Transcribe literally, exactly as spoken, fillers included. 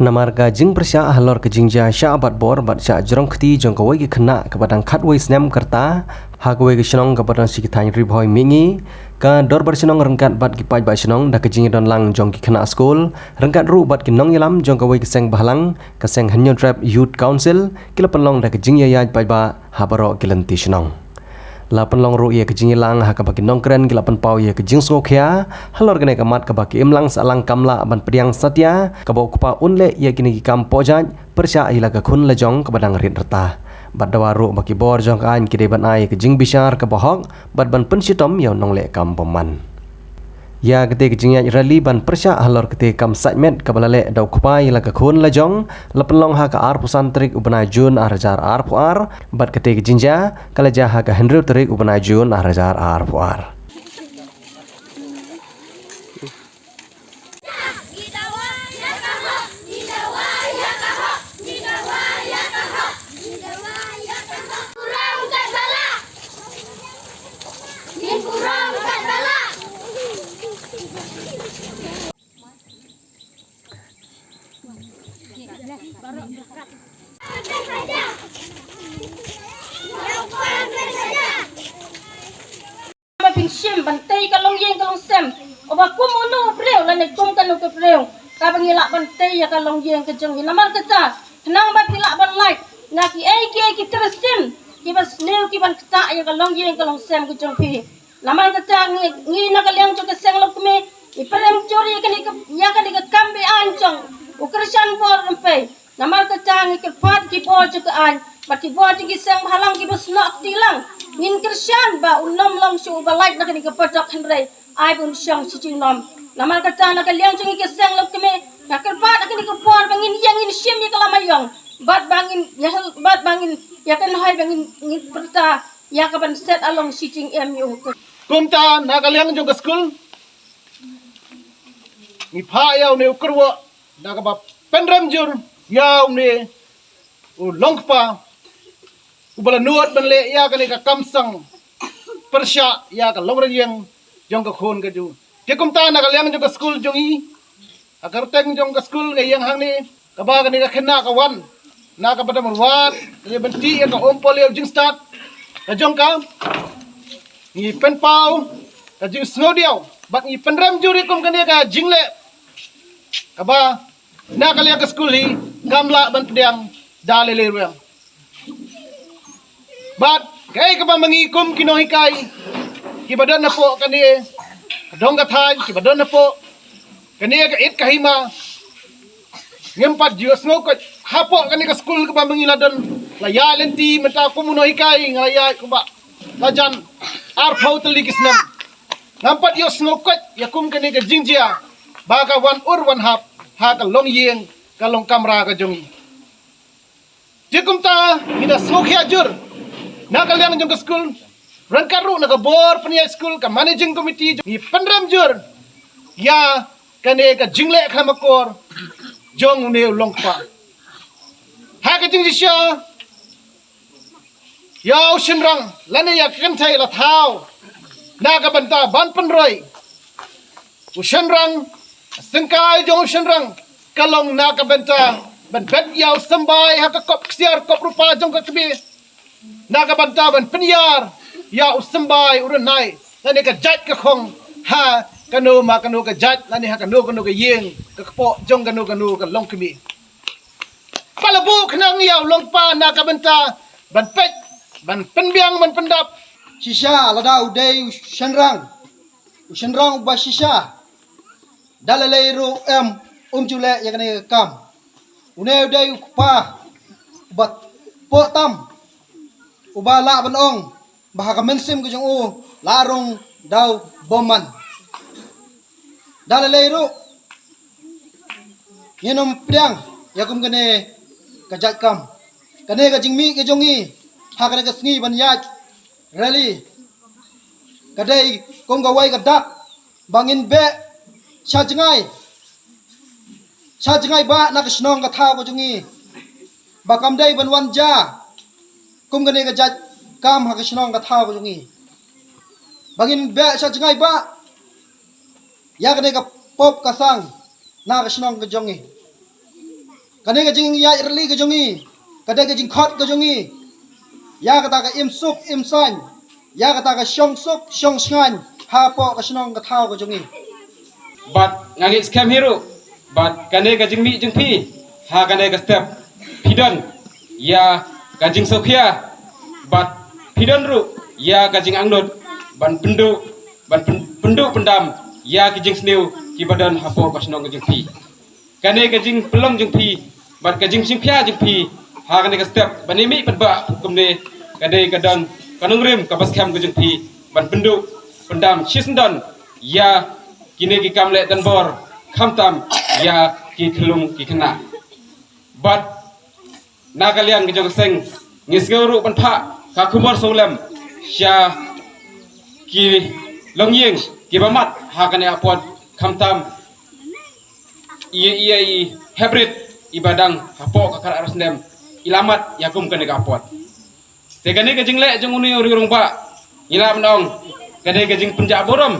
Namar ka jingpyrshah halor ka jingjia shah bat bor bad shah jrong kti jong kawei ka khynnah kaba dang khatwei snem ka rta ha kawei ka shnong kaba don sha ki thaiñ Ri Bhoi Mihngi, ka dorbar shnong ryngkat bad ki paidbah shnong da ka jingdon lang jong ki khynnah skul ryngkat ruh bad ki nongïalam jong kawei ka seng bhalang, ka seng Hynñiewtrep Youth Council, ki la pynlong da ka jingïaid paidbah ha baroh ki lynti shnong. La pynlong ruh ïa ka jingïalang ha kaba ki nongkren ki la pynpaw ïa ka jingsngewkhia halor kane ka mat kaba ki imlang sahlang kam lah ban pdiang satia kaba u kpa un leh ïa kine ki kam pohjait pyrshah ïa la ka khun lajong kaba dang rit rta. Bad dawa ruh ba ki bor jong ka aiñ ki dei ban ai ka jingbishar kaba hok bad ban pynshitom ïa u nongleh kam bymman. Ïa kata ka jingïaid rally ban pyrshah halor kata ka kam sait met kaba la leh da u kpa ïa la ka khun lajong la pynlong ha ka arphew san tarik u bnai Jun ar hajar arphew ar, bad kata ka jingjia ka la jia ha ka hynriew tarik u bnai Jun ar hajar arphew ar. Ba phin shim ban tei ka longïing ka longsem. Uba kum uno u briew lane kum kano ka briew kaba ngi lah ban tei ïa ka longïing ka jong ngi. Namar kata khnang ba phi lah ban lait na kiei kiei ki tyrsim kiba sniew ki ban ktah ïa ka longïing ka longsem ka jong phi. Namar kata ngi, ngi na ka liang jong ka seng longkmie ngi pynrem jur ïa kane ka, ïa kane ka kam be-aiñ jong u Kristan Bor Rympei. Namar kata ngi kyrpad ki bor jong ka aiñ bad ki bor jong ki seng bhalang kiba snoh kti lang. Ngin kyrshan ba un ym long shuh uba lait na kane ka pyrthei hynrei ai ba un shong shi jingnom. Namar kata na ka liang jong ngi ka seng longkmie nga kyrpad ha kane ka por ba ngin ïeng ngin shim ïa ka lama ïong bad ba ngin ïa hel, bad ba ngin ïa kynhoi ba ngin, ngin pyrta ïa ka ban set along shi jingim ïa u. Kumta na ka liang jong ka skul ngi phah ïa une u kyrwoh da kaba pynrem jur ïa une u longkpa uba la nud ban leh ïa kane ka kam seng pyrshah ïa ka longrynïeng jong ka khun ka jong u. Te kumta na ka liang jong ka skul jong ngi, ha ka kyrteng jong ka skul nga ïeng hangne, kaba kane ka khynnah ka wan na kaba dang marwat, ka ïa ban tih ïa ka um polio jingstad ka jong ka, ngi pynpaw ka jingsngewdiaw bad ngi pynrem jur ïa kum kane ka jingleh kaba na ka liang ka skul hi kam lah ban pdiang da lei lei ruh. Bad kaei kaba ma ngi kum ki nonghikai kiba don hapoh kane ka dong ka thaiñ, kiba don hapoh kane ka it ka hima, ngim pat ju sngew koit hapoh kane ka skul kaba ma ngi la don, la ïaid lynti mynta kum u nonghikai, nga la ïaid kumba la jan arphew tylli ki snem. Ngam pat ju sngew koit ïa kum kane ka jingjia ba ka wan ur wan hap ha ka longïing ka longkamra ka jong ngi. Te kumta ngi da sngewkhia jur na ka liang jong ka skul, ryngkat ruh na ka bor pynïaid skul, ka managing committee, ngi pynrem jur ïa kane ka jingleh khlem akor jong une u longkpa. Ha ka jingshisha ïa u shynrang lane ïa ka kynthei la thaw na ka bynta ban pynroi u shynrang, syngkai jong u shynrang ka long na ka bynta ban bet ïa u symbai ha ka kop ksiar kop rupa jong ka kmie, na ka bynta ban pynïar ïa u symbai u rynai lane ka jait ka khong ha kano ma kano ka jait lane ha kano kano ka ïing ka kpoh jong kano kano ka longkmie. Ba la buh khnang ïa u longkpa na ka bynta ban peit, ban pynbiang, ban pyndap. Shisha lada u dei u shynrang, u shynrang uba shisha, da lei lei ruh em, um ju leh ïa kane ka kam. Une u dei u kpa uba poh tam, uba lah ban ong ba ha ka mynsiem ka jong u la rung da u bymman. Da lei lei ruh ngin ym pdiang ïa kum kane ka jait kam. Kane ka jingmih ka jong ngi ha kane ka sngi ban ïaid rally ka dei kum kawei ka dak ba ngin beh sha jngai, sha jngai ba na ka shnong ka thaw ka jong ngi, ba kam dei ban wan ja kum kane ka jait kam ha ka shnong ka thaw ka jong ngi. Ba ngin beh sha jngai ba ïa kane ka pop ka sang na ka shnong ka jong ngi. Kane ka jingïaid rally ka jong ngi, kane ka jingkhot ka jong ngi ïa kata ka im suk im saiñ, ïa kata ka shong suk shong shngaiñ hapoh ka shnong ka thaw ka jong ngi. Bad nga ngeit skhem hi ruh bad kane ka jingmih jong phi ha kane ka step phi don ïa ka jingsngewkhia bad phi don ruh ïa ka jingangnud ban pynduh ban pyn- pynduh pyndam ïa ki jingsniew kiba don hapoh ka shnong ka jong phi. Kane ka jingpynlong jong phi bad ka jingsngewkhia jong phi ha kane ka step ban ïa mih paidbah kumne ka dei ka don ka nongrim kaba skhem ka jong phi ban pynduh pyndam shisyndon ïa kine ki kam leh donbor khamtam ïa ki khyllung ki khynnah. Bad na ka liang ka jong ka seng ngi sngew ruh ban phah ka khubor sawlem sha ki longïing kiba mad ha kane ka por khamtam i i i hybrid iba dang hapoh ka kar arus nem i la mad ïa kum kane ka por. Te kane ka jingleh jong une u rangbah ngi la ban ong ka dei ka jingpynjah burom